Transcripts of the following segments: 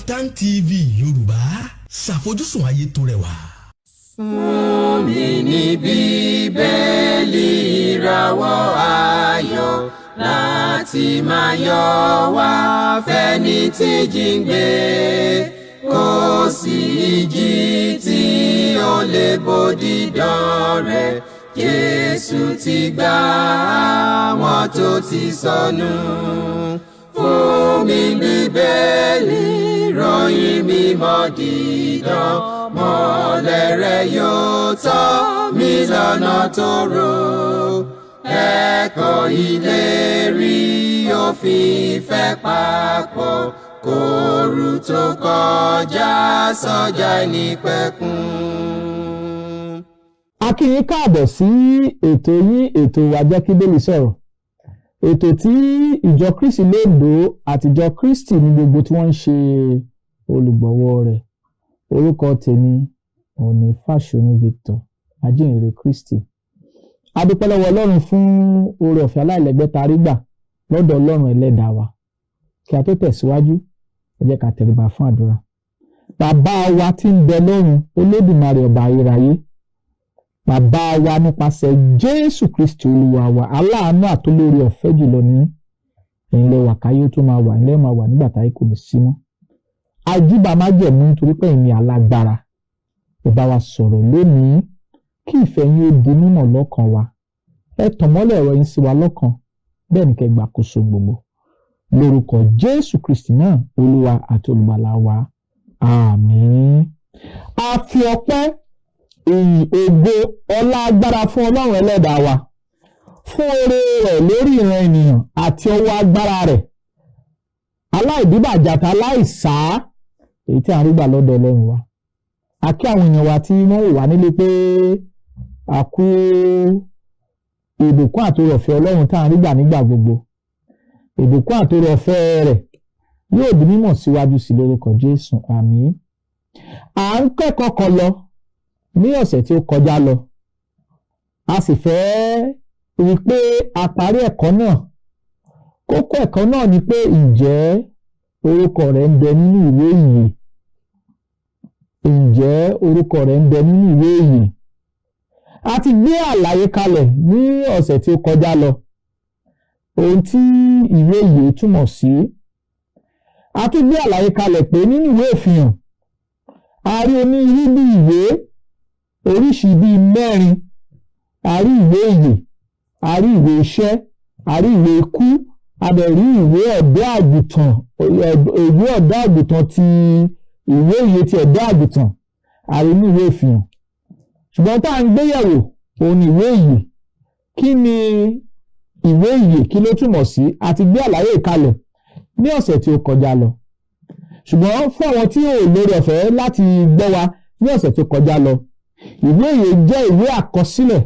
Kaftan TV Yorùbá, ṣàfojúsùn ayé tó rẹwà. Fún mi ní Bíbélì, ìràwọ̀ ayọ̀ láti máa yọ wá fẹ́ni tí jíǹgbé. Kò sí ìjì tí ó lè bòdì dán rẹ̀. Jésù ti gbà àwọn tó ti sọnù. Fún mi Bíbélì, ròyìn mímọ́ dídán, mọ́lẹ̀ rẹ̀ yóò tọ́ mi lọ́nà tó rò. Ẹ̀kọ́ ìlérí òfin ìfẹ́ papọ̀ kóoru tó kọjá sọ́jà ìnípẹ̀kun. A kí yín káàbọ̀ sí ètò yín, ètò wa, Jẹ́ kí Bíbélì Sọ̀rọ̀, ètò tí ìjọ Kristi lóńdó àtijọ́ Kristi ní gbogbo tí wọ́n ń ṣe olùgbọ̀wọ́ rẹ̀. Orúkọ tèmi òun ni Fáṣọnù Victor, ajínrere Kristi. A dúpẹ́ lọ́wọ́ Ọlọ́run fún oore ọ̀fẹ́ aláìlẹ́gbẹ́ tá a rí gbà lọ́dọ̀ Ọlọ́run ẹlẹ́dàá wa. Kí a tó tẹ̀síwájú, ẹ jẹ́ ká tẹríba fún àdúrà. Bàbá wa tí ń bẹ lọ́run, Olódùmarè, ọba ayérayé, bàbá wa nípasẹ̀ Jésù Kristi Olúwa wa, aláàánú àtolórí ọ̀fẹ́ jùlọ ní ẹ̀yin lẹ wà káyé tó máa wà, ilẹ̀ máa wà nígbà táyé kò ní sí mọ́. Ajúbà májẹ̀mú nítorí pé ẹ̀yin ni alágbára. Ẹ bá wa sọ̀rọ̀ lónìí, kí ìfẹ́ yín ó di mímọ̀ lọ́kàn wa. Ẹ tàn mọ́lẹ̀ ọ̀rọ̀ yín sí wa lọ́kàn, bẹ́ẹ̀ ni kẹ́ gbàkóso gbogbo, lórúkọ Jésù Kristi náà, Olúwa àti Olùgbàlà wa, àmín. A fi ọpẹ́, ìyìn, ògo, ọlá, agbára fún Ọlọ́run ẹlẹ́dàá wa fún oore rẹ̀ lórí ìran ènìyàn àti ọwọ́ agbára rẹ̀ aláìdíbàjẹ́ àti aláìsá, èyí tí a ń rí gbà lọ́dọ̀ Ọlọ́run wa. A kí àwọn èèyàn wa tí wọ́n wò wá nílé pé a kú ìbùkún àti oore ọ̀fẹ́ Ọlọ́run tá à ń rí gbà nígbà gbogbo. Ìbùkún àti oore ọ̀fẹ́ rẹ̀ yóò di mímọ̀ síwájú sí lórúkọ Jésù, àmín. À ń kẹ́kọ̀ọ́ kan lọ ní ọ̀sẹ̀ tí ó kọjá lọ, a sì fẹ́ rí i pé a parí ẹ̀kọ́ náà. Kókó ẹ̀kọ́ náà ni pé, ǹjẹ́ orúkọ rẹ̀ ń bẹ nínú ìwé ìyè? Ǹjẹ́ orúkọ rẹ̀ ń bẹ nínú ìwé ìyè? A ti gbé àlàyé kalẹ̀ ní ọ̀sẹ̀ tí ó kọjá lọ ohun tí ìwé ìyè túmọ̀ sí. A tún gbé àlàyé kalẹ̀ pé nínú ìwé Ìfihàn, a rí onírúurú bí ìwé oríṣi bíi mẹ́rin. A rí ìwé ìyè, a rí ìwé iṣẹ́, a rí ìwé ikú, a dẹ̀ rí ìwé ọ̀dọ́ àgùntàn, ìwé ọ̀dọ́ àgùntàn, ti ìwé ìyè ti ọ̀dọ́ àgùntàn, a rí ní ìwé Ìfihàn. Ṣùgbọ́n tá à ń gbéyẹ̀wò òun ni ìwé ìyè. Kí ni ìwé ìyè? Kí ló túmọ̀ sí? A ti gbé àlàyé kalẹ̀ ní ọ̀sẹ̀ tí ó kọjá lọ, ṣùgbọ́n fún àwọn tí ò lórí ọ̀fẹ́ láti gbọ́ wa ní ọ̀sẹ̀ tó kọjá lọ, ìwé ìyè jẹ́ ìwé àkọsílẹ̀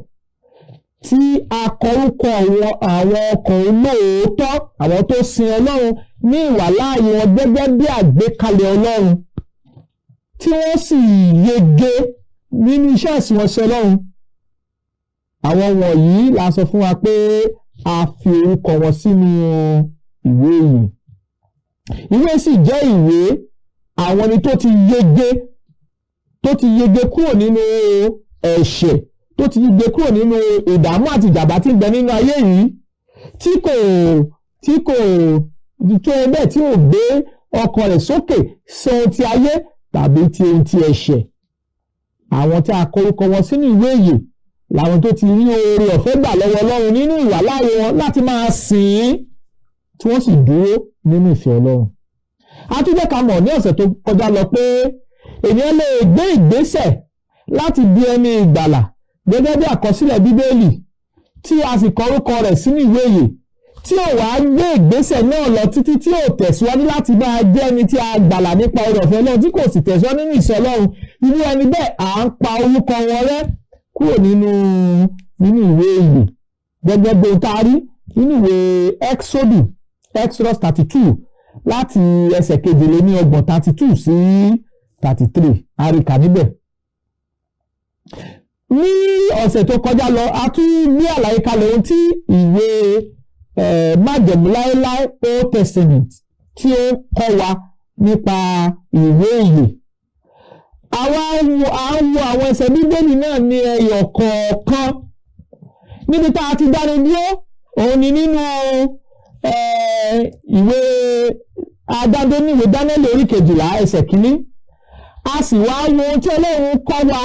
tí a kọ orúkọ àwọn ọkàn olóòótọ́, àwọn tó sin Ọlọ́run ní ìwàláàyè wọn gẹ́gẹ́ bí àgbékalẹ̀ Ọlọ́run, tí wọ́n sì yege nínú iṣẹ́ ìsìn wọn sí Ọlọ́run. Àwọn wọ̀nyí la sọ fún wa pé a fi orúkọ wọn sínú ìwé ìyè. Ìwé sì jẹ́ ìwé àwọn ẹni tó ti yege, tó ti yege kúrò nínú ẹ̀ṣẹ̀, tó ti yege kúrò nínú ìdààmú àti ìjàmbá tí ń bẹ nínú ayé yìí, tí kò tó bẹ́ẹ̀, tí ò gbé ọkàn rẹ̀ sókè sí ohun ti ayé tàbí ti ohun ti ẹ̀ṣẹ̀. Àwọn tí a kọ orúkọ wọn sínú ìwé ìyè làwọn tó ti rí oore ọ̀fẹ́ gbà lọ́wọ́ Ọlọ́run nínú ìwàláàyè wọn láti máa sìn ín, tí wọ́n sì dúró nínú ìfẹ́ Ọlọ́run. A tún jẹ́ ká mọ̀ ní ọ̀sẹ̀ tó kọjá lọ pé ènìyàn lè gbé ìgbésẹ̀ láti di ẹni ìgbàlà gẹ́gẹ́ bí àkọsílẹ̀ Bíbélì, tí a sì kọ orúkọ rẹ̀ sínú ìwé ìyè, tí ò wá gbé ìgbésẹ̀ náà lọ títí, tí ò tẹ̀síwájú láti máa jẹ́ ẹni tí a gbàlà nípa oore ọ̀fẹ́ Ọlọ́run, tí kò sì tẹ̀síwájú nínú ìsìn Ọlọ́run, irú ẹni bẹ́ẹ̀, à ń pa orúkọ wọn rẹ́ kúrò nínú ìwé ìyè, gẹ́gẹ́ bí ohun tá a rí nínú ìwé Exodus 32, láti ẹsẹ̀ 32, 32 sí 33, a rí kà níbẹ̀. Ní ọ̀sẹ̀ tó kọjá lọ, a tún gbé àlàyé kalẹ̀ ohun tí ìwé Májẹ̀mú Láéláé, Old Testament, tí ó kọ́ wa. nípa ìwé ìyè. Àwa à ń wo àwọn ẹsẹ̀ Bíbélì náà ní ẹyọ kọ̀ọ̀kan. Níbi tá a ti dáni dúró òun ni nínú ìwé adájọ́ ní ìwé Dánẹ́lì orí 12 ẹsẹ̀ 1. A sì wá wo ohun tí Ọlọ́run kọ́ wa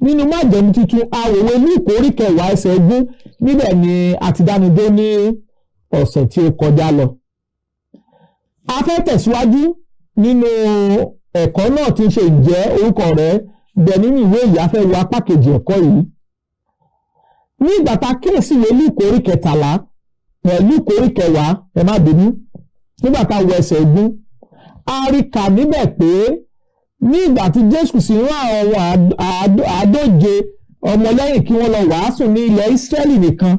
nínú májẹ̀mú tuntun, àwòwé Lúùkù orí 10 ẹsẹ̀ 20. Níbẹ̀ ni a ti dáni dúró ní ọ̀sẹ̀ tí ó kọjá lọ. A fẹ́ tẹ̀síwájú nínú ẹ̀kọ́ náà tí ń ṣe ǹjẹ́ orúkọ rẹ̀ bẹ nínú ìwé ìyè. A fẹ́ wo apá kejì ẹ̀kọ́ yìí. Ní ìgbà tá a kíyèsí ìwé Lúùkù orí 13, Lúùkù orí 10, ẹ má bínú, nígbà tá a wọ ẹsẹ̀ 20, a rí kà níbẹ̀ pé ní ìgbà tí Jésù sì rán àwọn 50 ọmọlẹ́yìn kí wọ́n lọ wàásù ní ilẹ̀ Ísírẹ́lì nìkan,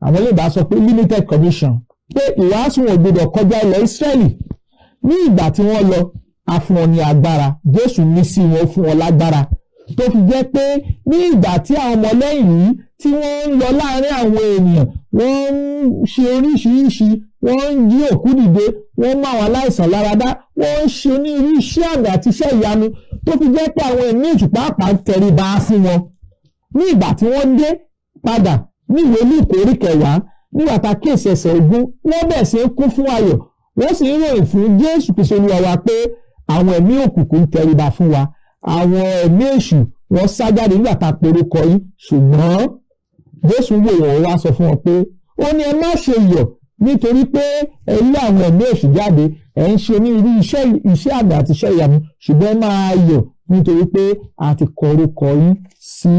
àwọn lè bá sọ pé limited commission, pé ìwàásù wọn ò gbọdọ̀ kọjá ilẹ̀ Ísírẹ́lì. Ní ìgbà tí wọ́n lọ, a fún wọn ní agbára. Jésù ní sí wọn, fún wọn lágbára, tó fi jẹ́ pé ní ìgbà tí àwọn ọmọlẹ́yìn yìí tí wọ́n ń lọ láàrin àwọn ènìyàn, wọ́n ń ṣe oríṣiríṣi, wọ́n ń jí òkú dìde, wọ́n mú àwọn aláìsàn láradá, wọ́n ń ṣe onírúurú iṣẹ́ àmì àti iṣẹ́ ìyanu, tó fi jẹ́ pé àwọn ẹ̀mí èṣù pàápàá ń tẹríba fún wọn. Ní ìgbà tí wọ́n dé padà ní ìwé Lúùkù orí 10, nígbà tá a kíyèsí ẹsẹ̀ 20, wọ́n bẹ̀ sí ń kún fún ayọ̀, wọ́n sì ń ròyìn fún Jésù Kristi Olúwa wa pé àwọn ẹ̀mí òkùnkùn ń tẹríba fún wa, àwọn ẹ̀mí èṣù wọ́n sá jáde nígbà tá a porúkọ yín. Ṣùgbọ́n Jésù wò wọ́n, wá sọ fún wọn pé ó ní ẹ má ṣe yọ̀ nítorí pé ẹ lé àwọn ẹ̀mí èṣù jáde, ẹ ń ṣe onírúurú iṣẹ́ àmì àti iṣẹ́ ìyanu, ṣùgbọ́n ẹ máa yọ̀ nítorí pé a ti kọ orúkọ yín sí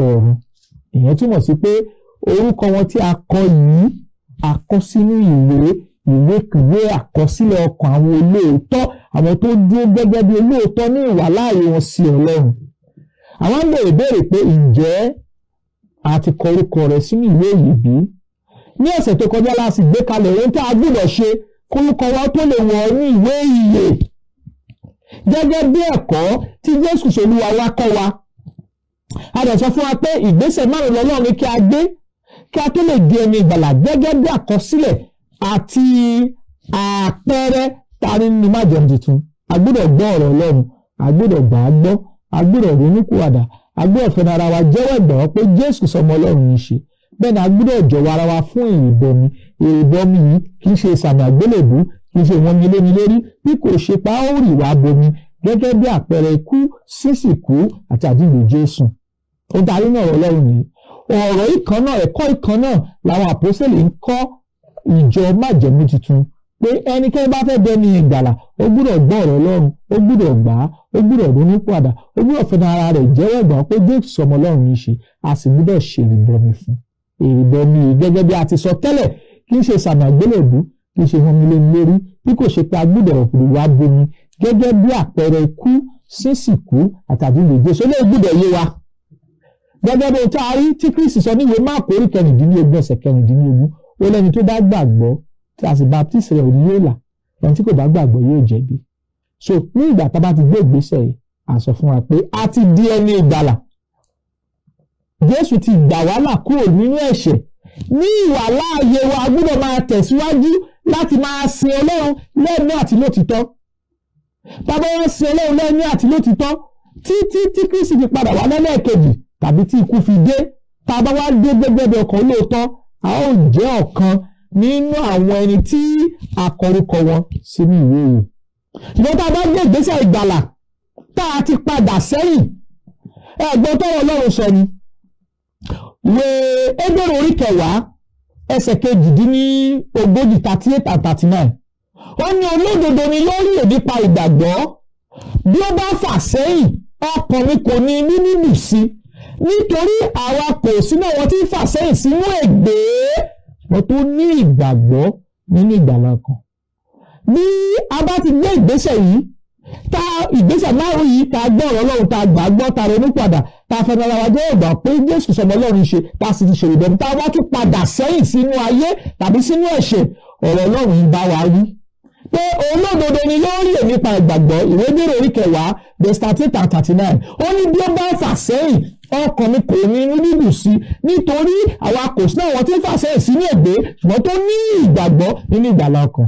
ọ̀run. Ìyẹn túmọ̀ sí pé orúkọ wọn tí a kọ yìí, a kọ sínú ìwé àkọsílẹ̀ ọkàn àwọn olóòótọ́, àwọn tó dúró gẹ́gẹ́ bí olóòótọ́ ní ìwàláàyè wọn sí Ọlọ́run. Àwọn ń béèrè béèrè pé ǹjẹ́ a ti kọ orúkọ rẹ̀ sínú ìwé yìí bí? Ní ọ̀sẹ̀ tó kọjá la sì gbé kalẹ̀ ohun tí a gbọ́dọ̀ ṣe kórúkọ wa tó lè wọ ní ìwé ìyè, gẹ́gẹ́ bí ẹ̀kọ́ tí Jésù Olúwa wa kọ́ wa. A dẹ̀ sọ fún wa pé ìgbésẹ̀ márùn lọ́lọ́run ní kí a gbé kí a tó lè di ẹni ìgbàlà, gẹ́gẹ́ bí àkọsílẹ̀ àti àpẹẹrẹ tari nínú májẹ̀mú tuntun. A gbọ́dọ̀ gbọ́ ọ̀rọ̀ Ọlọ́run, a gbọ́dọ̀ gbà á gbọ́, a gbọ́dọ̀ ronúpìwàdà, a gbọ́dọ̀ fẹ́ràn ara wa jẹ́wọ́ ìgbàgbọ́ pé Jésù sọmọ Ọlọ́run yìí ṣe. Bẹ́ẹ̀ ni a gbọ́dọ̀ jọ̀wọ́ ara wa fún ìrìbọmi. Ìrìbọmi yìí kì í ṣe sàmì àgbélébùú, kì í ṣe ìwọ́n mi lémi lórí, bí kò ṣe pa ó rì wá bomi gẹ́gẹ́ bí àpẹẹrẹ ikú, sísìkú àti àjíǹde Jésù. Ó darí náà ọ̀rọ̀ Ọlọ́run nìyí. Ọ̀rọ̀ ìkan náà, ẹ̀kọ́ ìkan náà làwọn àpọ́sẹ̀lì ń kọ́ ìjọ májẹ̀mú tuntun, pé ẹnikẹ́ni bá fẹ́ dẹni ìgbàlà, ó gbọ́dọ̀ gbọ́ ọ̀rọ̀ Ọlọ́run, ó gbọ́dọ̀ gbà á, ó gbọ́dọ̀ ronú padà, ó gbọ́dọ̀ fẹ́ràn ara rẹ̀ jẹ́wọ́ ìgbàgbọ́ pé Jésù ọmọ Ọlọ́run yìí ṣe, a sì gbọ́dọ̀ ṣe ìrìbọmi fún. Ìrìbọmi yìí, gẹ́gẹ́ bí a ti sọ tẹ́lẹ̀, kì í ṣe sàmì àgbélébùú, kì í ṣe hàn mílẹ̀ lórí, bí kò ṣe pé a gbọ́dọ̀ wá bomi gẹ́gẹ́ bí àpẹẹrẹ ikú, sísìkú àtàdínlẹ̀ Jésù. Ó gbọ́dọ̀ yé wa gẹ́gẹ́ bí ohun tí a rí tí Kristi sọ ní ìwé Máàkù orí 16 ẹsẹ̀ 16, ó lẹ́ni tó bá gbàgbọ́ tí a sì baptisi rẹ̀ òní yóò là, ẹni tí kò bá gbàgbọ́ yóò jẹ̀bi. So ní ìgbà tá a bá ti gbé ìgbésẹ̀ yìí, a sọ fún wa pé a ti di ẹni ìgbàlà. Jésù ti gbà wá là kúrò nínú ẹ̀ṣẹ̀. Ní ìwà láàyè wa, a gbọ́dọ̀ máa tẹ̀síwájú láti máa sin Ọlọ́run lẹ́mìí àti lótìtọ́. Bàbá wọn sin Ọlọ́run lẹ́mìí àti lótìtọ́ títí tí Kristi fi padà wá lẹ́lẹ́ẹ̀kejì tàbí tí ikú fi dé. Tá a bá wá dé gẹ́gẹ́ bí ọkàn olóòótọ́, a ó jẹ́ ọ̀kan nínú àwọn ẹni tí a kọ orúkọ wọn sínú ìwé yìí. Ṣùgbọ́n tá a bá gbé ìgbésẹ̀ ìgbàlà tá a ti padà sẹ́yìn, ẹ̀gbọ́n tọ́rọ̀ Ọlọ́run sọ ni, ìwé Hébérù orí 10 ẹsẹ̀ 38, 38 and 39, ó ní olódodo ni yóò rí nípa ìgbàgbọ́, bí ó bá fà sẹ́yìn, ọkàn mi kò ní inú dídùn sí, nítorí àwa kò sínú àwọn tí ń fà sẹ́yìn sínú ègbé, wọ́n tó ní ìgbàgbọ́ nínú ìgbàlà kan. Bí a bá ti gbé ìgbésẹ̀ yìí, tá ìgbésẹ̀ márùn yìí, tá gbọ́ ọ̀rọ̀ Ọlọ́run, tá gbà gbọ́, tá ronú padà, tá fẹnu ara wa jẹ́ ìgbà pé Jésù sọmọ Ọlọ́run ṣe, tá sì ti ṣèrè bẹ́ẹ̀, tá wá tún padà sẹ́yìn sínú ayé tàbí sínú ẹ̀ṣẹ̀, ọ̀rọ̀ Ọlọ́run ń bá wa wí pé olódodo ni yóò rí nípa ìgbàgbọ́. Ìwé Hébérù orí 10 verse 38 and 39, ó ní bí ó bá fà sẹ́yìn, ọkàn mi kò ní inú dídùn sí, nítorí àwa kò sí àwọn tí ń fà sẹ́yìn sínú ègbé, ṣùgbọ́n tó ní ìgbàgbọ́ nínú ìgbàlà ọkàn.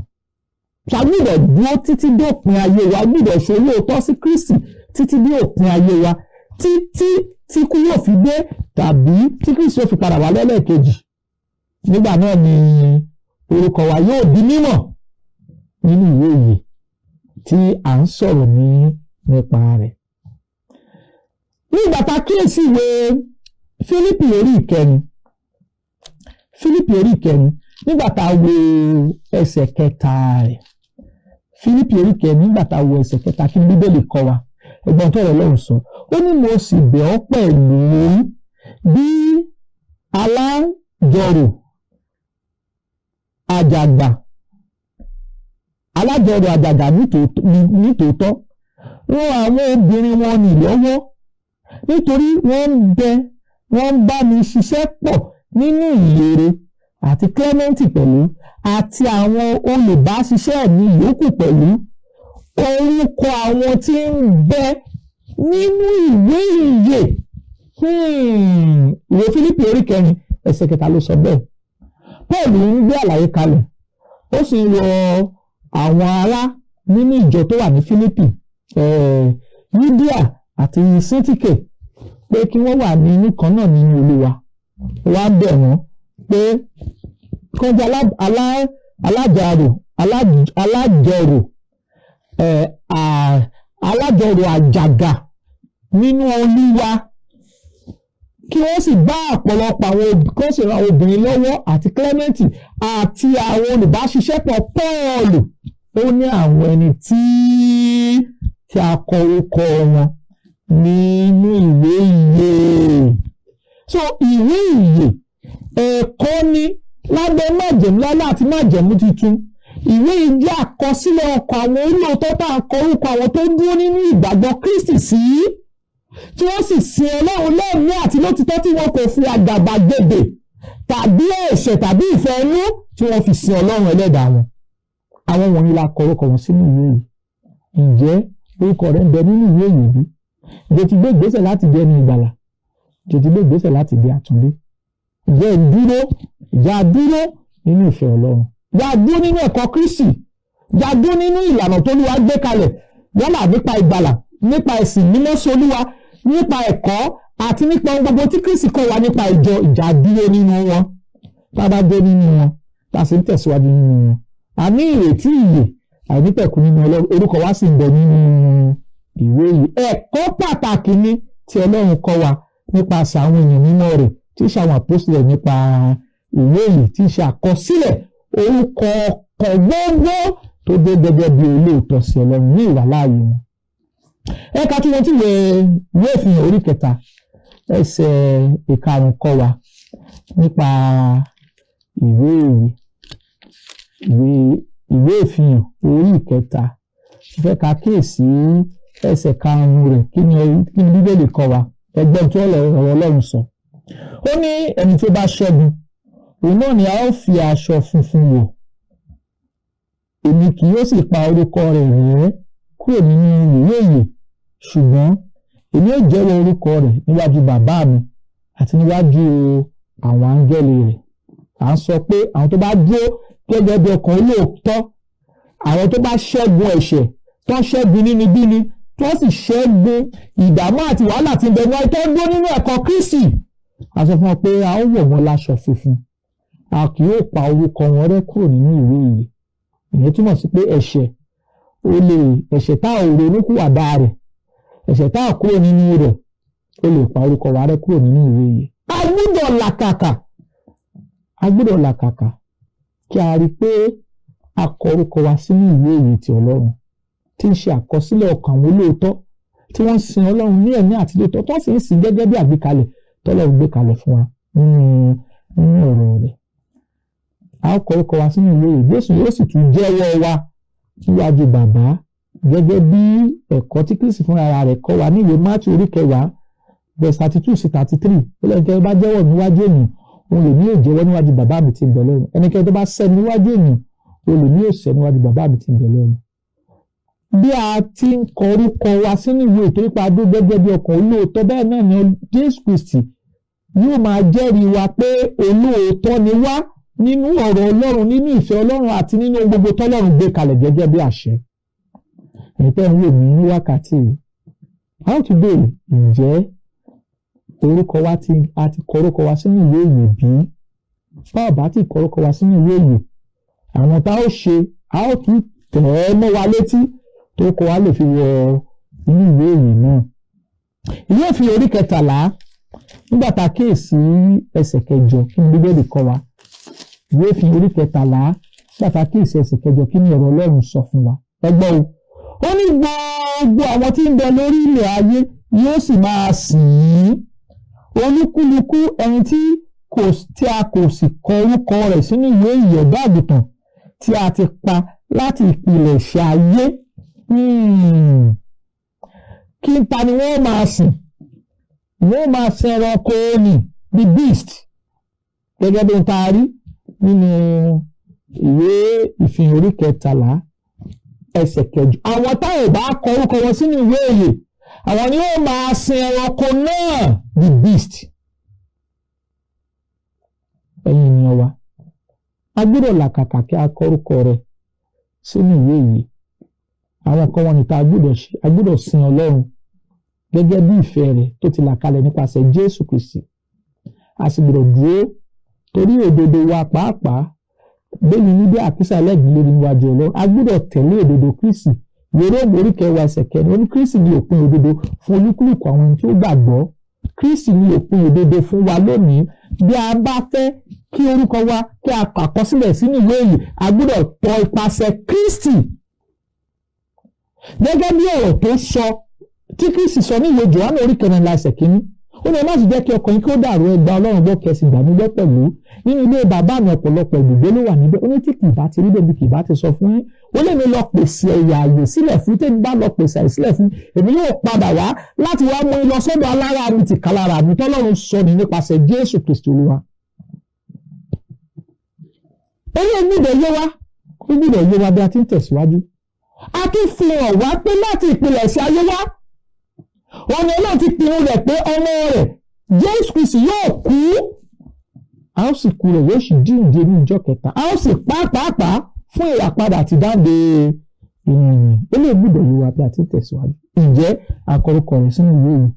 A gbọ́dọ̀ dúró títí dé òpin ayé wa. A gbọ́dọ̀ ṣe olóòótọ́ sí Kristi títí dé òpin ayé wa, títí tí kú yóò fi dé tàbí tí Kristi yóò fi padà wá lẹ́lẹ́kejì. Nígbà náà ni orúkọ wa yóò di mímọ̀ nínú ìwé ìyè tí à ń sọ̀rọ̀ nípa rẹ̀. Ní ìgbà tá a kíyèsí ìwé Fílípì orí ìkẹrin, Fílípì orí ìkẹrin, nígbà tá a wo ẹsẹ̀ kẹta rẹ̀, Fílípì orí ìkẹrin, nígbà tá a wo ẹsẹ̀ kẹta, kí ni Bíbélì kọ́ wa? Ẹgbọ́n tó ọ̀rọ̀ Ọlọ́run sọ. Ó ní, "Mo sì bẹ̀ ọ́ pẹ̀lú bí alájọrò àjàgbà, alájọrò àjàgà nítòótọ́, ràn àwọn obìnrin wọn nì lọ́wọ́, nítorí wọ́n ń bá mi ṣiṣẹ́ pọ̀ nínú ìyèrè, àti Clementi pẹ̀lú, àti àwọn olùbáṣiṣẹ́ mi yòókù pẹ̀lú, orúkọ àwọn tí ń bẹ nínú ìwé ìyè." Ìwé Fílípì orí kẹrin, ẹsẹ̀ kẹta ló sọ bẹ́ẹ̀. Paul ń gbé àlàyé kalẹ̀, ó sì ń rọ àwọn ará nínú ìjọ tó wà ní Fílípì, Yúdíà àti Síntìkè pé kí wọ́n wà ní inú kan náà nínú Olúwa. Wọ́n á bẹ̀ wọ́n pé kọjá alájàrò alájọrò alájọrò àjàgà nínú Olúwa, kí wọ́n sì bá ọ̀pọ̀lọpọ̀ àwọn, kí wọ́n sì ran àwọn obìnrin lọ́wọ́, àti Clementi àti àwọn olùbáṣiṣẹ́pọ̀ Paul. Ó ní àwọn ẹni tí a kọ orúkọ wọn nínú ìwé ìyè. So ìwé ìyè, ẹ̀kọ́ ni lábẹ́ májẹ̀mú láíláí àti májẹ̀mú tuntun. Ìwé yìí jẹ́ àkọsílẹ̀ ọkọ̀ àwọn olóòótọ́ tá a kọ orúkọ àwọn tó dúró nínú ìgbàgbọ́ Kristi sí, tí wọ́n sì sin Ọlọ́run lẹ́mìí àti lótìtọ́, tí wọn kò fi àgàbàgebè tàbí ẹ̀ṣẹ̀ tàbí ìfẹ́ inú tí wọ́n fi sin Ọlọ́run ẹlẹ́dàá wọn. Àwọn wọ̀nyí la kọ orúkọ wọn sínú ìwé yìí. Ǹjẹ́ orúkọ rẹ̀ ń bẹ nínú ìwé yìí bí? Ǹjẹ́ ti gbé ìgbésẹ̀ láti di ẹni ìgbàlà? Ǹjẹ́ ti gbé ìgbésẹ̀ láti di àtúndé? Ǹjẹ́ ìdúró ìjà dúró nínú ìfẹ́ Ọlọ́run? Ìjà dúró nínú ẹ̀kọ́ Kristi? Ìjà dúró nínú ìlànà tó Olúwa gbé kalẹ̀, yálà nípa ìgbàlà, nípa ẹ̀sìn mímọ́ sí Olúwa, nípa ẹ̀kọ́ àti nípa ohun gbogbo tí Kristi kọ́ wa nípa ìjọ? Ìjà dúró nínú wọn. Tá a bá dé nínú wọn, tá a sì ń tẹ̀síwájú nínú wọn, a ní ìrètí ìyè àìnípẹ̀kun nínú Ọlọ́run, orúkọ wa sì ń bẹ nínú ìwé yìí. Ẹ̀kọ́ pàtàkì ni tí Ọlọ́run kọ́ wa nípasẹ̀ àwọn èèyàn mímọ́ rẹ̀, tí í ṣe àwọn àpọ́sítélì, nípa ìwé yìí tí í ṣe àkọsílẹ̀ orúkọ ọkọ̀ gbogbo tó dé gẹ́gẹ́ bí olóòótọ́ sí Ọlọ́run ní ìwàláàyè wọn. Ẹ̀ka tí wọ́n ti wẹ̀, ìwé Ìfihàn orí kẹta, ẹsẹ̀ ìkarùn kọ́ wa nípa ìwé yìí. Ìwé Ìfihàn orí ìkẹta, mo fẹ́ ká kíyèsí ẹsẹ̀ karùn-ún rẹ̀. Kí ni Bíbélì kọ́ wa? Ẹgbẹ́ tí ọ̀rọ̀ Ọlọ́run sọ. Ó ní, "Ẹni tó bá ṣẹ́gun, òun náà ni a ó fi aṣọ funfun wọ̀. Èmi kì yóò sì pa orúkọ rẹ̀ rẹ́ kúrò nínú ìwé ìyè, ṣùgbọ́n èmi ó jẹ́wọ́ orúkọ rẹ̀ níwájú Bàbá mi àti níwájú àwọn áńgẹ́lì rẹ̀." À ń sọ pé àwọn tó bá dúró gẹ́gẹ́ bí ọkàn olóòótọ́, àwọn tó bá ṣẹ́gun ẹ̀ṣẹ̀, tó ṣẹ́gun nínúbíni, tó sì ṣẹ́gun ìdààmú àti wàhálà tí ń bẹ ní tó dúró nínú ẹ̀kọ́ Kristi, a sọ fún wọn pé a ó wọ̀ wọ́n láṣọ funfun, a kì yóò pa orúkọ wọn rẹ́ kúrò nínú ìwé ìyè. Ìyẹn túmọ̀ sí pé ẹ̀ṣẹ̀ ó lè, ẹ̀ṣẹ̀ tá ò ronúpìwàdà rẹ̀, ẹ̀ṣẹ̀ tá ò kúrò nínú rẹ̀, ó lè pa orúkọ wa rẹ́ kúrò nínú ìwé ìyè. A gbọ́dọ̀ làkàkà, a gbọ́dọ̀ làkàkà kí a rí i pé a kọ orúkọ wa sínú ìwé ìyè ti Ọlọ́run, tí ń ṣe àkọsílẹ̀ ọkàn àwọn olóòótọ́ tí wọ́n sin Ọlọ́run ní ẹ̀mí àti lóòótọ́, tó sì ń sìn gẹ́gẹ́ bí àgbékalẹ̀ tọ́lọ́run gbé kalẹ̀ fún wa nínú ọ̀rọ̀ rẹ̀. A ó kọ orúkọ wa sínú ìwé ìyè, Jésù yóò sì tún jẹ́wọ́ wa níwájú Bàbá, gẹ́gẹ́ bí ẹ̀kọ́ tí Kristi fúnra rẹ̀ kọ́ wa ní ìwé Mátíù orí kẹwàá, verse 32 sí 33. Ó lẹ́nikẹ́ni bá jẹ́wọ́ níwájú ènìyàn, òun lèmi yóò jẹ́wọ́ níwájú Bàbá mi tí ń bẹ lọ́run. Ẹnikẹ́ni tó bá sẹ́ níwájú ènìyàn, òun lèmi yóò sẹ́ níwájú Bàbá mi tí ń bẹ lọ́run. Bí a ti ń kọ orúkọ wa sínú ìwé ìtorí pé a dúró gẹ́gẹ́ bí ọkàn olóòótọ́, bẹ́ẹ̀ náà ni Jésù Kristi yóò máa jẹ́rìí wa pé olóòótọ́ ni wá. nínú ọ̀rọ̀ Ọlọ́run, nínú ìfẹ́ Ọlọ́run àti nínú ohun gbogbo tọ́lọ́run gbé kalẹ̀ gẹ́gẹ́ bí àṣẹ. Ẹ̀yin tẹ́ ń wò mí ní wákàtí yìí, a ó tún béèrè, ǹjẹ́ orúkọ wa ti a ti kọ orúkọ wa sínú ìwé ìyè bí? Bá ò bá ti kọ orúkọ wa sínú ìwé ìyè, àwọn tá ó ṣe, a ó tún tẹ̀ ẹ́ mọ́ wa létí tó kọ wa lè fi wọ inú ìwé ìyè náà. Ìwé Ìfihàn orí 13, nígbà tá a kíyèsí ẹsẹ̀ 8, kí ni Bíbélì kọ́ wa? Ìwé Ìfihàn orí 13, nígbà tá a kíyèsí ẹsẹ̀ 8, kí ni ọ̀rọ̀ Ọlọ́run sọ fún wa? Ẹ gbọ́ o. Ó ní gbogbo àwọn tí ń bẹ lórí ilẹ̀ ayé yóò sì máa sìn ín, olúkúlùkù ẹni tí a kò sì kọ orúkọ rẹ̀ sínú ìwé ìyè ọ̀dọ́ àgùntàn tí a ti pa láti ìpilẹ̀ṣẹ̀ ayé. Kí n ta ni wọ́n máa sìn? Wọ́n máa sin ẹranko ní the beast, gẹ́gẹ́ bí n ta rí nínú ìwé Ìfihàn orí 13 ẹsẹ̀ 8. Àwọn táwọn ò bá kọ orúkọ wọn sínú ìwé ìyè, àwọn ni yóò máa sin ẹranko náà, the beast. Ẹ̀yin ènìyàn wa, a gbọ́dọ̀ làkàkà kí a kọ orúkọ rẹ̀ sínú ìwé ìyè. Àwọn nǹkan wọn ni tá a gbọ́dọ̀ ṣe. A gbọ́dọ̀ sin Ọlọ́run gẹ́gẹ́ bí ìfẹ́ rẹ̀ tó ti là kalẹ̀ nípasẹ̀ Jésù Kristi. A sì gbọ́dọ̀ dúró torí òdodo wa pàápàá bẹ́ẹ̀ni níbi àkísà ẹlẹ́gbin lórí níwájú Ọlọ́run. A gbọ́dọ̀ tẹ̀lé òdodo Kristi. Ìwé Róòmù orí 10 ẹsẹ̀ 4, ó ní Kristi ní òpin òdodo fún olúkúlùkù àwọn ẹni tí ó gbàgbọ́. Kristi ní òpin òdodo fún wa lónìí. Bí a bá fẹ́ kí orúkọ wa kí a kọ àkọsílẹ̀ sínú ìwé yìí, a gbọ́dọ̀ tọ ipasẹ̀ Kristi gẹ́gẹ́ bí ọ̀rọ̀ tó sọ, tí Kristi sọ ní ìwé Jòhánù orí 14 ẹsẹ̀ 1. Ó ní, "Ẹ má sì jẹ́ kí ọkàn yín kí ó dàrú. Ẹ gba Ọlọ́run gbọ́, kẹ́ sì gbà mí gbọ́ pẹ̀lú. Nínú ilé bàbá mi, ọ̀pọ̀lọpọ̀ ibùgbé ló wà níbẹ̀." Ó ní tí kì í bá ti rí bẹ́ẹ̀, bí kì í bá ti sọ fún yín. Ó lè mi lọ pèsè ẹ̀yà àyè sílẹ̀ fún. Tẹ́mi bá lọ pèsè àyè sílẹ̀ fún, èmi yóò padà wá láti wá mú yín lọ sọ́dọ̀ alára mi tìkálára mi. Tọ́lọ́run sọ ní nípasẹ̀ Jésù Kristi Olúwa. Eléyìí gbọ́dọ̀ yé wa, ó gbọ́dọ̀ yé wa bí a ti ń tẹ̀síwájú. A tún fi hàn wá pé láti ìpilẹ̀ṣẹ̀ ayé wá, ọ̀nà Ọlọ́run ti pinnu rẹ̀ pé ọmọ rẹ̀ Jésù Kristi yóò kú, a ó sì kú rẹ̀, yóò sì jíǹde ní ìjọ kẹta, a ó sì pa pàápàá fún ìràpadà àti dáǹdè ìrìn. Eléyìí gbọ́dọ̀ yé wa bí a ti ń tẹ̀síwájú. Ǹjẹ́ a kọ orúkọ rẹ̀ sínú ìwé yìí?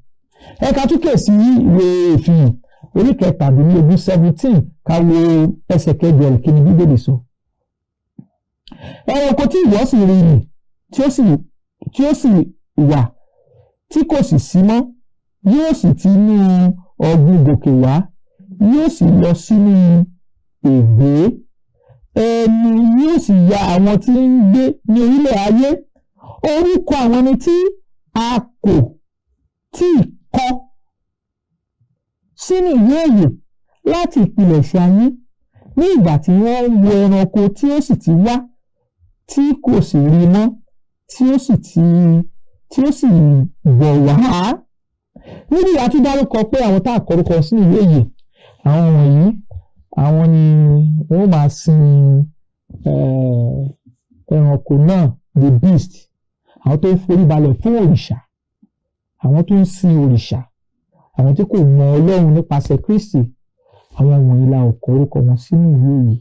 Ẹ̀ka tún kè sí ìwé Ìfihàn orí 17, 17, ká wo ẹsẹ̀ 8 ẹ̀. Kí ni Bíbélì sọ? Ẹranko tí ìwọ sì rí nì, tí ó sì wà, tí kò sì sí mọ́, yóò sì ti inú ọ̀gbun gòkè wá, yóò sì lọ sínú ègbé. Ẹnu yóò sì ya àwọn tí ń gbé ní orílẹ̀ ayé, orúkọ àwọn ẹni tí a kò tí ì kọ sínú ìwé ìyè láti ìpilẹ̀ṣẹ̀ ayé, ní ìgbà tí wọ́n ń wo ẹranko tí ó sì ti wá, tí kò sì rí mọ́, tí ó sì bọ̀ wá. Níbi a tún dárúkọ pé àwọn tá a kọ orúkọ sínú ìwé ìyè, àwọn wọ̀nyí, àwọn ni wọ́n máa sin ẹranko náà, the beast. Àwọn tó ń forí balẹ̀ fún òrìṣà, àwọn tó ń sin òrìṣà, àwọn tí kò mọ Ọlọ́run nípasẹ̀ Kristi, àwọn wọ̀nyí la ò kọ orúkọ wọn sínú ìwé yìí,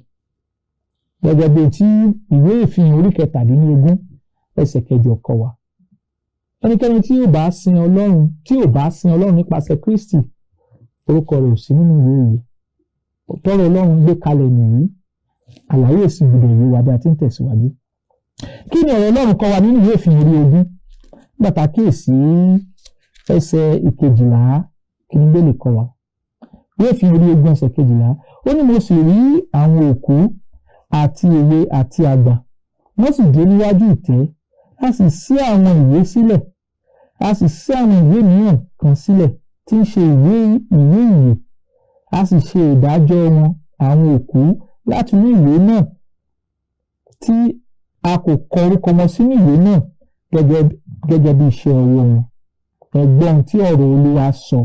gẹ́gẹ́ bí tí ìwé Ìfihàn orí 17 ẹsẹ̀ 8 kọ́ wa. Ẹnikẹ́ni tí yóò bá sin Ọlọ́run, tí ò bá sin Ọlọ́run nípasẹ̀ Kristi, orúkọ rẹ̀ ò sí nínú ìwé yìí. Tọ́rọ̀ Ọlọ́run gbé kalẹ̀ nìyí. Àlàyé sì gbọ́dọ̀ yé wa bí a ti ń tẹ̀síwájú. Kí ni ọ̀rọ̀ Ọlọ́run kọ́ wa nínú ìwé Ìfihàn orí 20, nígbà tá a kíyèsí ẹsẹ̀ 12? Kí ni Bíbélì kọ́ wa? Ìwé Ìfihàn orí 20 ẹsẹ̀ 12, ó ní, "Mo sì rí àwọn òkú, àti èwe àti àgbà, wọ́n sì dúró níwájú ìtẹ́. A sì ṣí àwọn ìwé sílẹ̀, a sì ṣí àwọn ìwé mìíràn kan sílẹ̀, tí ń ṣe ìwé ìyè. A sì ṣe ìdájọ́ wọn àwọn òkú láti inú ìwé náà tí a kò kọ orúkọ wọn sínú ìwé náà, gẹ́gẹ́ bí iṣẹ́ ọwọ́ wọn." Ẹ̀gbọ́n tí ọ̀rọ̀ Olúwa sọ.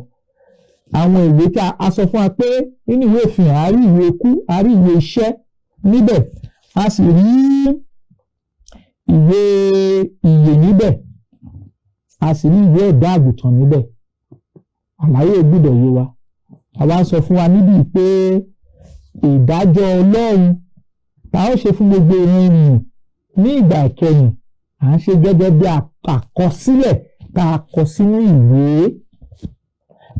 Àwọn ìwé tí a sọ fún wa pé nínú ìwé Ìfihàn, a rí ìwé ikú, a rí ìwé iṣẹ́ níbẹ̀, a sì rí ìwé ìyè níbẹ̀, a sì rí ìwé ẹ̀dá àgùntàn níbẹ̀. Àlàyé gbọ́dọ̀ yé wa. Àwa ń sọ fún wa níbí pé Ìdájọ́ Ọlọ́run tá ó ṣe fún gbogbo ènìyàn ní ìgbà ìkẹyìn, à ń ṣe gẹ́gẹ́ bí àkọsílẹ̀ tá a kọ sínú ìwé.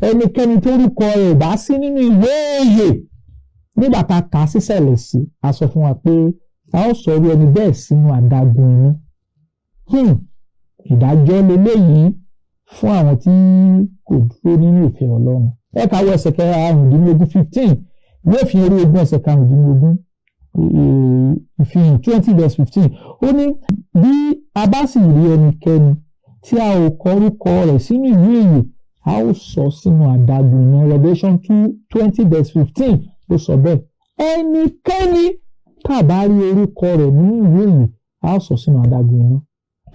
Ẹnikẹ́ni tórúkọ rẹ̀ bá sí nínú ìwé ìyè nígbà tá a kà á sísẹ̀lẹ̀ sí, a sọ fún wa pé a ó sọ irú ẹni bẹ́ẹ̀ sínú adágún iná. Ìdájọ́ leléyìí fún àwọn tí kò dúró nínú ìfẹ́ Ọlọ́run. Ẹ ká wọ ẹsẹ̀ 15, 15, ìwé Ìfihàn orí 20, ẹsẹ̀ 15, Ìfihàn 20 verse 15. Ó ní, bí a bá sì rí ẹnikẹ́ni tí a ò kọ orúkọ rẹ̀ sínú ìwé ìyè, a ó sọ sínú adágún iná. Revelation 20 verse 15 ló sọ bẹ́ẹ̀. Ẹnikẹ́ni tá a bá rí orúkọ rẹ̀ nínú ìwé ìyè, a ó sọ sínú adágún iná.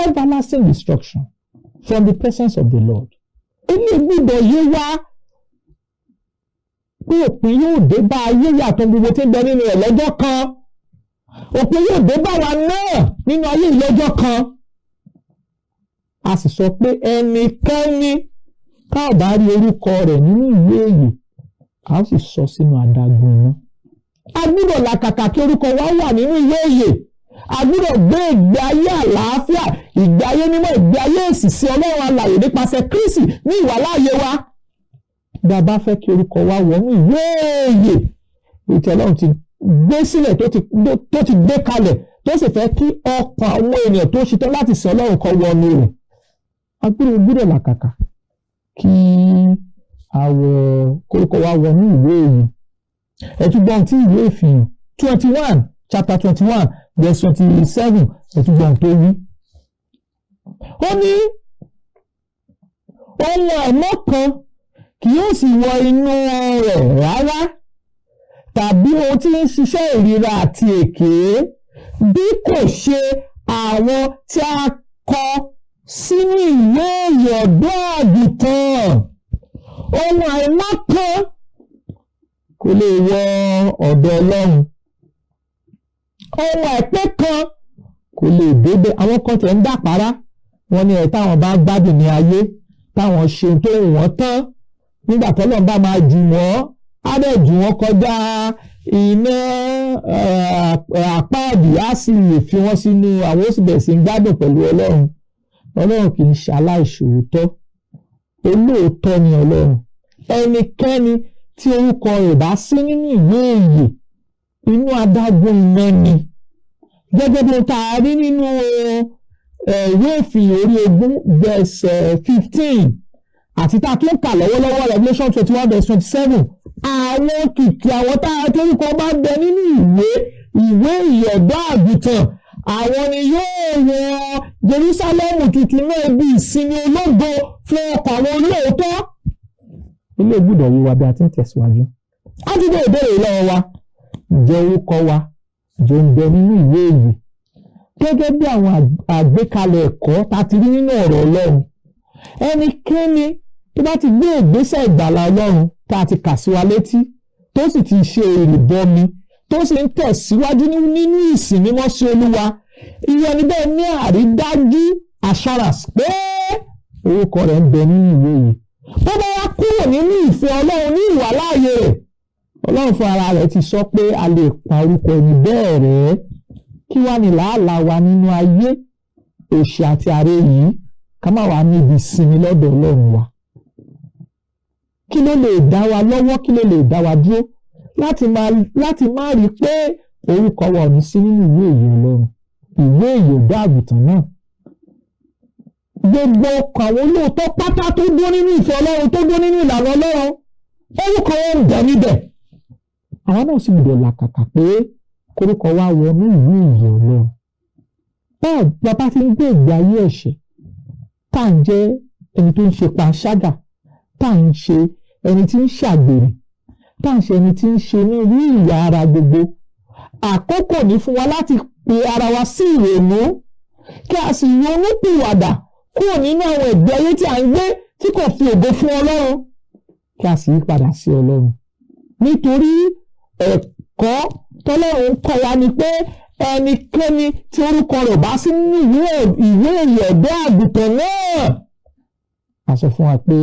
Everlasting destruction from the presence of the Lord. Ilé gbúdọ̀ yé wá pé òpin yóò dé bá ayé yàtọ̀ gbogbo tí ń bẹ nínú rẹ̀ lọ́jọ́ kan. Òpin yóò dé bá wa náà nínú ayé lọ́jọ́ kan. A sì sọ pé ẹnikẹ́ni tá ò bá rí orúkọ rẹ̀ nínú ìwé ìyè, a ó sì sọ sínú adágún iná. A gbúdọ̀ làkàkà kí orúkọ wa wà nínú ìwé ìyè. A gbúdọ̀ gbé ìgbé ayé àlàáfíà, ìgbé ayé mímọ́, ìgbé ayé ìsìsí Ọlọ́run alààyè nípasẹ̀ Kristi ní ìwàláàyè wa. Bí a bá fẹ́ kí orúkọ wa wọnú ìwé ìyè ètò Ọlọ́run ti gbé sílẹ̀, tó ti gbé kalẹ̀, tó sì fẹ́ kí ọkàn àwọn ènìyàn tó ṣetán láti sìn Ọlọ́run kan wọnú rẹ̀, a gbúdọ̀ làkàkà kí àwọ̀ korúkọ wa wọnú ìwé yìí. Ẹ tún gbọ́n tí ìwé Ìfihàn 21, chapter 21 verse 27, ẹ tún gbọ́n tó wí. Ó ní, ohun àìmọ́ kan kì yóò sì wọ inú rẹ̀ rárá, tàbí ohun tí ń ṣiṣẹ́ ìríra àti èké, bí kò ṣe àwọn tí a kọ sínú ìwé ìyè ọ̀dọ́ àgùntàn. Ohun àìmọ́ kan kò lè wọ ọ̀dọ̀ Ọlọ́run. Ohun àìpé kan kò lè débẹ̀. Àwọn kan tẹ̀ ń dàpárá, wọ́n ní ẹ̀ táwọn bá gbádùn ní ayé, táwọn ṣe tó wù wọ́n tán, nígbà tọ́lọ́run bá máa jù wọ́n, á dẹ̀ jù wọ́n kọjá iná àpáàdì, á sì lè fi wọ́n sínú àwọn, ó sì bẹ̀rẹ̀ sí ń gbádùn pẹ̀lú Ọlọ́run. Ọlọ́run kì í ṣe aláìṣòótọ́, olóòótọ́ ni Ọlọ́run. Ẹnikẹ́ni tí orúkọ rẹ̀ bá sí nínú ìwé ìyè, inú adágún iná ni, gẹ́gẹ́ bí ohun tá a rí nínú ìwé Ìfihàn orí 20 verse 15 àti tá a tún kà lọ́wọ́lọ́wọ́, Revelation 21 verse 27. Àwọn kìkì àwọn tá a torúkọ bá bẹ nínú ìwé ìyè ọ̀dọ́ àgùntàn, àwọn ni yóò wọ Jerúsálẹ́mù tuntun náà, ibi ìsinmi ológo fún ọkàn àwọn olóòótọ́. Ilé gbọ́dọ̀ yé wa bí a ti ń tẹ̀síwájú. A ti dé ìbéèrè lọ́wọ́ wa: ǹjẹ́ orúkọ wa jẹ́ ń bẹ nínú ìwé ìyè, gẹ́gẹ́ bí àwọn àgbékalẹ̀ ẹ̀kọ́ tá a ti rí nínú ọ̀rọ̀ Ọlọ́run? Ẹnikẹ́ni tó bá ti gbé ìgbésẹ̀ ìgbàlà Ọlọ́run tá a ti kà sí wa létí, tó sì ti ṣe ìrìbọmi, tó sì ń tẹ̀síwájú nínú ìsìn mímọ́ sí Olúwa, irú ẹni bẹ́ẹ̀ ní àrídájú, assurance, pé orúkọ rẹ̀ ń bẹ nínú ìwé yìí. Tó bá wá kúrò nínú ìfẹ́ Ọlọ́run ní ìwàláàyè rẹ̀, Ọlọ́run fún ara rẹ̀ ti sọ pé a lè pa orúkọ ẹni bẹ́ẹ̀ rẹ́. Kí wá ní làálàá wa nínú ayé òṣì àti àárẹ̀ yìí, ká má wàá níbi ìsinmi lọ́dọ̀ Ọlọ́run wa? Kí ló lè dá wa lọ́wọ́? Kí ló lè dá wa dúró láti má rí i pé orúkọ wa ò ní sí nínú ìwé ìyè Ọlọ́run, ìwé ìyè ọ̀dọ́ àgùntàn náà? Gbogbo ọkàn àwọn olóòótọ́ pátá tó dúró nínú ìfẹ́ Ọlọ́run, tó dúró nínú ìlànà Ọlọ́run, orúkọ wọn ń bẹ níbẹ̀. Àwọn náà sì gbọ́dọ̀ làkàkà pé korúkọ wa wọnú ìwé ìyè Ọlọ́run. Báwo bàbá ti ń gbé ìgbé ayé ẹ̀ṣẹ̀, tá à ń jẹ́ ẹni tó ń ṣe panṣágà, tá à ń ṣe ẹni tí ń ṣàgbèrè, tá à ń ṣe ẹni tí ń ṣe ní irú ìyà ara gbogbo, àkókò ní fún wa láti pe ara wa sí ìrònú, kí a sì ronú pìwàdà kúrò nínú àwọn ìgbé ayé tí à ń gbé tí kò fi ògo fún Ọlọ́run, kí a sì yí padà sí Ọlọ́run, nítorí ẹ̀kọ́ tọ́lọ́run kọ́ wa ni pé ẹnikẹ́ni tí orúkọ rẹ̀ bá sí nínú ìwé ìyè ọ̀dọ́ àgùntàn náà, a sọ fún wa pé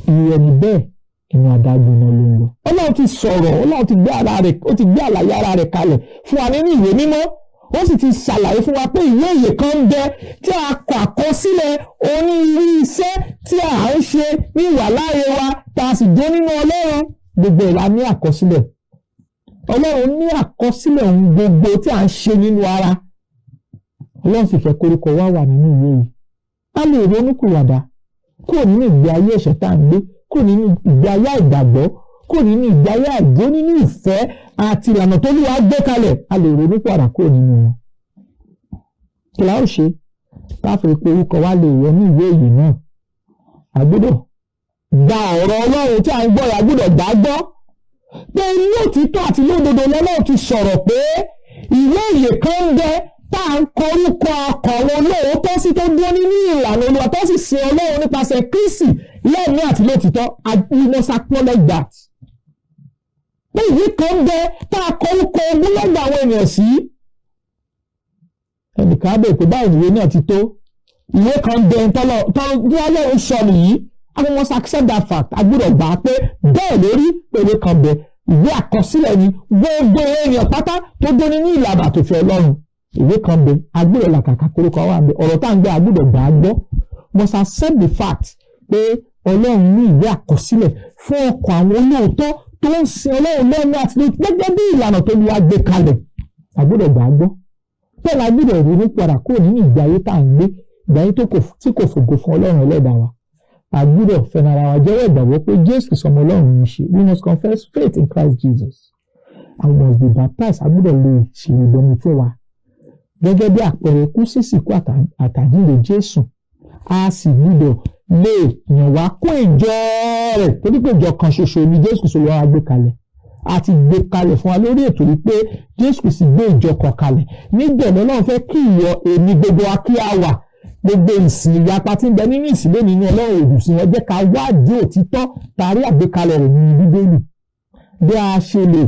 irú ẹni bẹ́ẹ̀ Inú adágún iná ló ń lọ. Ọlọ́run ti sọ̀rọ̀, Ọlọ́run ti gbé ara rẹ̀, ó ti gbé àlàyé ara rẹ̀ kalẹ̀ fún wa nínú ìwé mímọ́. Ó sì ti ṣàlàyé fún wa pé ìwé ìyè kan ń bẹ tí a kọ àkọsílẹ̀ onírúurú iṣẹ́ tí a ń ṣe ní ìwàláàyè wa, tá a sì dé nínú Ọlọ́run. Gbogbo ẹ̀ la ní àkọsílẹ̀. Ọlọ́run ní àkọsílẹ̀ ohun gbogbo tí a ń ṣe nínú ara. Ọlọ́run sì fẹ́ kórúkọ wa wà nínú ìwé yìí. A lè ronúkúwàdà kúrò nínú ìgbé ayé ẹ̀ṣẹ̀ tá à ń gbé, kúrò nínú ìgbé ayé àìgbàgbọ́, kúrò nínú ìgbé ayé àìgbó nínú ìfẹ́ àti ìlànà tó Olúwa gbé kalẹ̀. A lè ronúpìwàdà kúrò nínú wọn. Kí la ó ṣe tá a fi pé orúkọ wa lè wọ ní ìwé yìí náà? A gbọ́dọ̀ gba ọ̀rọ̀ Ọlọ́run tí a ń gbọ́ yìí, a gbọ́dọ̀ gbà á gbọ́ pé lóòtítọ́ àti lódodo lọ́lọ́run ti sọ̀rọ̀ pé ìwé ìyè kan ń bẹ tá à ń kọrúkọ ọkọ̀ àwọn olóòótọ́ sí, tó dúró nínú ìlànà Olúwa, tó sì sin Ọlọ́run nípasẹ̀ Kristi lẹ́ẹ̀mí àti lóòtítọ́. We must acknowledge that. Pé ìwé kan ń bẹ tá a kọrúkọ ogúnlọ́gbọ̀ àwọn ènìyàn sí. Ẹnìkan á bèèrè pé báwo ìwé náà ti tó. Ìwé kan ń bẹ tọ́lọ́run sọ nìyí. And we must accept that fact. A gbọ́dọ̀ gbà á pé bẹ́ẹ̀ lórí pé ìwé kan bẹ, ìwé àkọsílẹ̀ ni, gbogbo èèyàn pátá tó dé nínú ìlànà àtòfin Ọlọ́run. Ìwé kan bẹ, a gbọ́dọ̀ làkàkà korúkọ wà bẹ. Ọ̀rọ̀ tá à ń gbé, a gbọ́dọ̀ gbà á gbọ́. Must accept the fact pé Ọlọ́run ní ìwé àkọsílẹ̀ fún ọkàn àwọn olóòótọ́ tó ń sin Ọlọ́run lẹ́nu àti gẹ́gẹ́ bí ìlànà tó ní wá gbé kalẹ̀. A gbọ́dọ̀ gbà á gbọ́. Bẹ́ẹ̀ la gbọ́dọ̀ ronú padà kúrò nínú ìgbé ayé tá à ń gbé, ìgbé ayé tí kò fògo fún Ọlọ́run ẹlẹ́dàá wa. A gbọ́dọ̀ fẹnu ara wa jẹ́wọ́ ìgbàgbọ́ pé Jésù sọmọ Ọlọ́run ní ṣe. We must confess faith in Christ Jesus and we must be baptized. A gbọ́dọ̀ lè ṣe ìbọmi fún wa gẹ́gẹ́ bí àpẹẹrẹ ikú, sísìnkú àtàjíǹde Jésù. A sì gbọ́dọ̀ lè yàn wá kún ìjọ rẹ̀, torí pé ìjọ kan ṣoṣo ni Jésù Kristi Olúwa gbé kalẹ̀. A ti gbé kalẹ̀ fún wa lórí ètò yìí pé Jésù Kristi gbé ìjọ kan kalẹ̀. Níbẹ̀ lọ́lọ́run fẹ́ kí ìwọ, èmi, gbogbo wa kí a wà. Gbogbo ìsìn ìyapa tí ń bẹ nínú ìsìlẹ̀ nínú Ọlọ́run òdù sí wọn, jẹ́ ká wádìí òtítọ́ tàrí àgbékalẹ̀ rẹ̀ nínú Bíbélì, bí a ṣe lè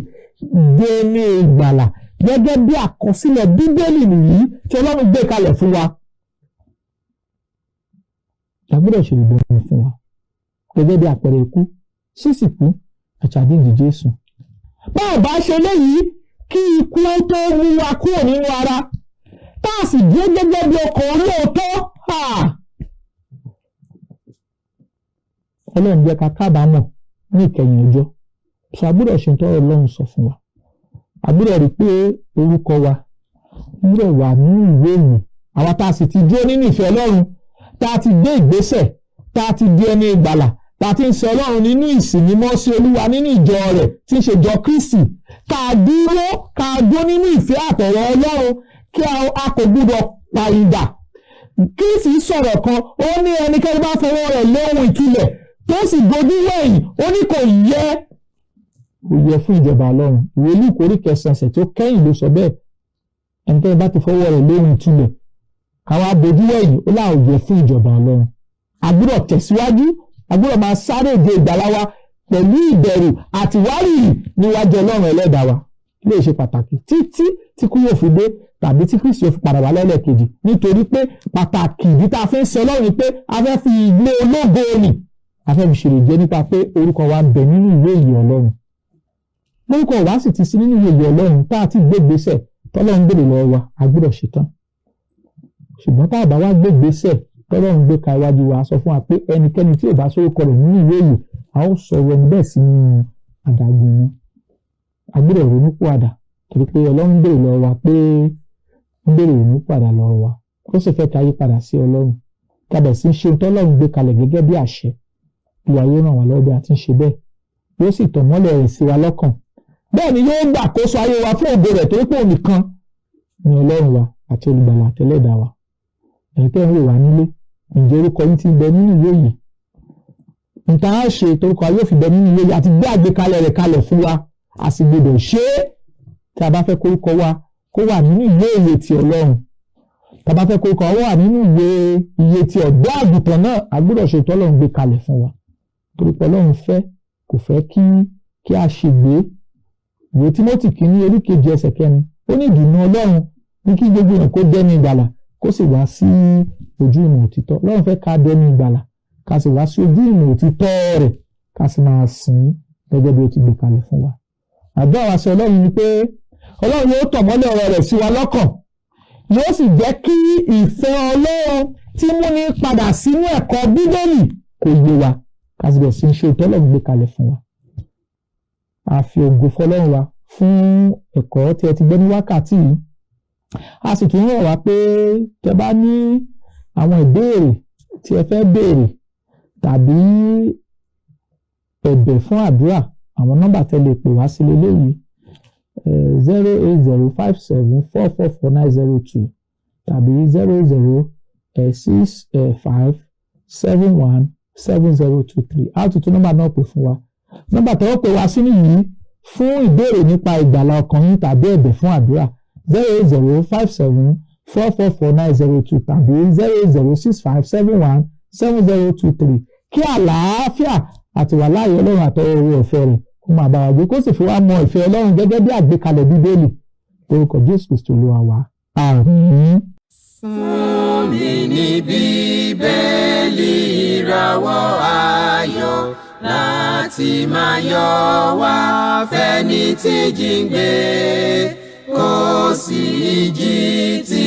gbé ní ìgbàlà gẹ́gẹ́ bí àkọsílẹ̀ Bíbélì nìyí tí Ọlọ́run gbé kalẹ̀ fún wa. A gbọ́dọ̀ ṣe ìbọmi fún wa gẹ́gẹ́ bí àpẹẹrẹ ikú, sísìkú àti àjíǹde Jésù. Báwo bá ṣe léyìí, kí ikú ó tó mú wa kúrò nínú ara, tá a sì dúró gẹ́gẹ́ bí ọkọ̀ olóòótọ́, Ọlọ́run jẹ́ ká kábàámọ̀ ní ìkẹyìn ọjọ́. Sọ a gbọ́dọ̀ ṣe tọ́rọ̀ Ọlọ́run sọ fún wa. A gbọ́dọ̀ rí pé orúkọ wa gbọ́dọ̀ wà nínú ìwé yìí. Àwa tá a sì ti dúró nínú ìfẹ́ Ọlọ́run, tá a ti gbé ìgbésẹ̀, tá a ti di ẹni ìgbàlà, tá a ti ń sọ Ọlọ́run nínú ìsìn mímọ́ sí Olúwa nínú ìjọ rẹ̀ tí ń ṣe ìjọ Kristi, ká dúró, ká dúró nínú ìfẹ́ àtọ̀rọ̀ Ọlọ́run, kí a kò gbúdọ̀ pàyìndà. Kristi sọ̀rọ̀ kan, ó ní ẹnikẹ́ni bá fọwọ́ rẹ̀ lé ohun ìtúlẹ̀ tó sì bojú wẹ̀yìn, ó ní kò yẹ, kò yẹ fún ìjọba Ọlọ́run. Ìwé Lúùkù orí 9 ẹsẹ̀ tó kẹ́yìn ló sọ bẹ́ẹ̀. Ẹnikẹ́ni bá ti fọwọ́ rẹ̀ lé ohun ìtúlẹ̀, káwá bojú wẹ̀yìn, ó láò yẹ fún ìjọba Ọlọ́run. A gbúdọ̀ tẹ̀síwájú, a gbúdọ̀ máa sáré ìje ìgbàlà wa pẹ̀lú ìbẹ̀rù àti wárìrì níwájú Ọlọ́run ẹlẹ́dàá wa. Lè ṣe pàtàkì títí tí kú yóò fi dé tàbí tí Kristi yóò fi padà wá lẹ́lẹ́kejì, nítorí pé pàtàkì ìdí tá a fẹ́ sọ Ọlọ́run ni pé a fẹ́ fi ilé ológo nì, a fẹ́ fi ṣèrè jẹ́ nípa pé orúkọ wa ń bẹ nínú ìwé ìyè Ọlọ́run. Lórúkọ wa sì ti sí nínú ìwé ìyè Ọlọ́run, tá a ti gbé ìgbésẹ̀ tọ́lọ́run gbèrè lọ́wọ́ wa, a gbúdọ̀ ṣetán. Ṣùgbọ́n tá a bá wá gbé ìgbésẹ̀ tọ́lọ́run gbé ka iwájú wa, sọ fún wa pé ẹnikẹ́ni tí ò bá sórúkọ rẹ̀ nínú ìwé ìyè, a ó sọ ẹni bẹ́ẹ̀ sínú adágún iná. A gbúdọ̀ ronú pìwàdà, torí pé Ọlọ́run béèrè lọ́wọ́ wa, pé ń béèrè ronú pìwàdà lọ́wọ́ wa. Ó sì fẹ́ ká yí padà sí Ọlọ́run, ká bẹ̀ sí ń ṣe ohun tọ́lọ́run gbé kalẹ̀ gẹ́gẹ́ bí àṣẹ. Olúwa yóò ràn wá lọ́wọ́ bí a ti ń ṣe bẹ́ẹ̀, yóò sì tàn mọ́lẹ̀ rẹ̀ sí wa lọ́kàn. Bẹ́ẹ̀ ni yóò gbàkóso ayé wa fún ògo rẹ̀, torí pé òun nìkan ni Ọlọ́run wa àti olùgbàlà àtẹlẹ́dàá wa. Ẹ̀yin tẹ́ ń wò wá nílé, ǹjẹ́ orúkọ yín ti ń bẹ nínú ìwé yìí? Nǹkan á ṣe torúkọ yóò fi bẹ nínú ìwé yìí, àti gbé àgbékalẹ̀ rẹ̀ kalẹ̀ fún wa, a sì gbọdọ̀ ṣe é. Tí a bá fẹ́ kórúkọ wa kó wà nínú ìwé ìyè ti Ọlọ́run, tí a bá fẹ́ kórúkọ wa wà nínú ìwé ìyè ti ọ̀dọ́ àgùntàn náà, a gbọdọ̀ ṣe tọ́lọ́run gbé kalẹ̀ fún wa, torí pé Ọlọ́run fẹ́, kò fẹ́ kí a ṣègbé. Ìwé Tímótì kìíní orí 2 ẹsẹ̀ 4, ó ní ìdùnnú Ọlọ́run ní kí gbogbo èèyàn kó dẹ́ni ìgbàlà, kó sì wá sí ojú ìmọ̀ òtítọ́. Ọlọ́run fẹ́ ká dẹ́ni ìgbàlà, ká sì wá sí ojú ìmọ̀ òtítọ́ rẹ̀. Ká sì máa sìn ín gẹ́gẹ́ bí ó ti gbé kalẹ̀ fún wa. Àdúrà wa sí Ọlọ́run ni pé Ọlọ́run yóò tàn mọ́lẹ̀ ọ̀rọ̀ rẹ̀ sí wa lọ́kàn, yóò sì jẹ́ kí ìfẹ́ Ọlọ́run tí múni padà sínú ẹ̀kọ́ Bíbélì kó yé wa, ká sì bẹ̀rẹ̀ sí í ṣe ìtọ́lọ́run gbé kalẹ̀ fún wa. A fi ògo fọlọ́run wa fún ẹ̀kọ́ tí ẹ ti gbọ́ ní wákàtí yìí. A sì tún rọ̀ wá pé tẹ́ bá ní àwọn ìbéèrè tí ẹ fẹ́ béèrè tàbí ẹ̀bẹ̀ fún àdúrà, àwọn nọ́mbà tẹ́ lè pè wá sí leléyìí: 08057444902 tàbí 08065717023. A tún tún nọ́mbà náà pè fún wa. Nọ́mbà tẹ́wọ́ pè wá sí nìyí fún ìbéèrè nípa ìgbàlà ọkàn yín tàbí ẹ̀bẹ̀ fún àdúrà: 08057444902 tàbí 08065717023. Kí àlàáfíà àti wàláyé Ọlọ́run àtọwọ́ oore ọ̀fẹ́ rẹ̀ kó máa bá wa gbé, kó sì fi wá mọ ìfẹ́ Ọlọ́run gẹ́gẹ́ bí àgbékalẹ̀ Bíbélì. Lórúkọ Jésù Kristu Olúwa wa, àmín. Fún mi ní Bíbélì, ìràwọ̀ ayọ̀ láti máa yọ wá fẹ́ni tí jíǹgbé. Kò sí ìjì tí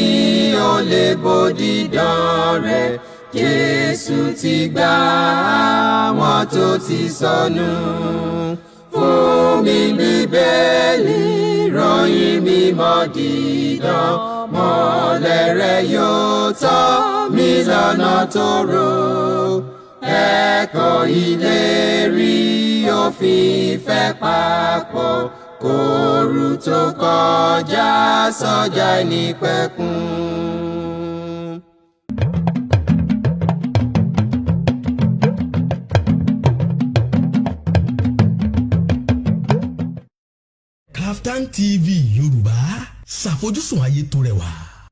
ó lè bòdì dán rẹ̀. Jésù ti gbà àwọn tó ti sọnù. Fún mi Bíbélì, ròyìn mímọ́ dídán, mọ́lẹ̀ rẹ̀ yóò tọ́ mi lọ́nà tó rò. Ẹ̀kọ́ ìlérí òfin ìfẹ́ papọ̀ kóoru tó kọjá sọ́jà ìnípẹ̀kun. Kaftan TV Yorùbá, ṣàfojúsùn ayé tó rẹwà.